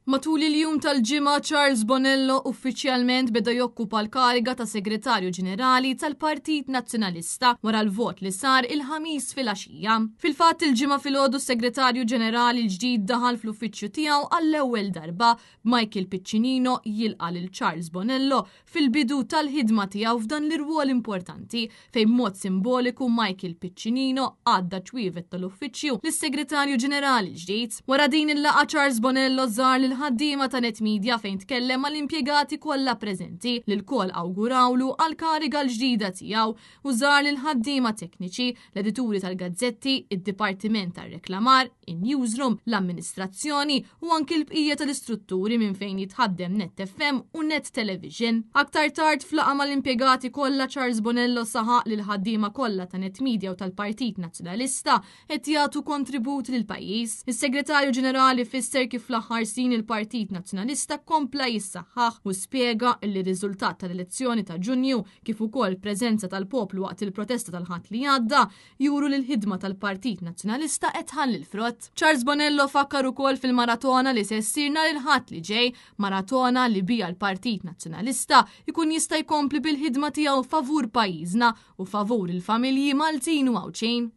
Matul il-jum tal-Ġimgħa, Charles Bonello uffiċjalment beda jokkupa l-kariga ta' Segretarju Ġenerali tal-Partit Nazzjonalista wara l-vot li sar il-Ħamis filgħaxija. Fil-fatt, il-Ġimgħa filgħodu s-Segretarju Ġenerali l-ġdid daħal fl-uffiċċju tiegħu għall-ewwel darba, b'Michael Piccinino jilqa' lil Charles Bonello fil-bidu tal-ħidma tiegħu f'dan l-irwol importanti fejn b'mod simboliku Michael Piccinino għadda ċwievet tal-uffiċċju lis-Segretarju Ġenerali l-ġdid. Wara din il-laqgħa Charles Bonello żar lill-ħaddiema ta' Net Media fejn tkellem mal-impjegati kollha preżenti li lkoll awgurawlu għall-kariga l-ġdida tiegħu u żar lill-ħaddiema tekniċi, l-edituri tal-gazzetti, id-dipartiment tar-reklamar, in-newsroom, l-amministrazzjoni u anki l-bqija tal-istrutturi minn fejn jitħaddem Net FM u Net Television. Aktar tard f'laqgħa mal-impjegati kollha Charles Bonello saħaq li l-ħaddiema kollha ta' Net Media u tal-Partit Nazzjonalista qed jagħtu kontribut lill-pajjiż. Is-Segretarju Ġenerali fisser kif fl-aħħar snin il-Partit Nazzjonalista kompla jissaħħaħ u spjega li r-riżultat tal-elezzjoni ta' Ġunju kif ukoll preżenza tal-poplu waqt il-protesta tal-Ħadd li għadda juru li l-ħidma tal-Partit Nazzjonalista qed tħalli l-frott. Charles Bonello fakkar ukoll fil-maratona li se ssir nhar il-Ħadd li ġej, maratona li biha l-Partit Nazzjonalista jkun jista' jkompli bil-ħidma tiegħu favur pajjiżna u favur il-familji Maltin u Għawdxin.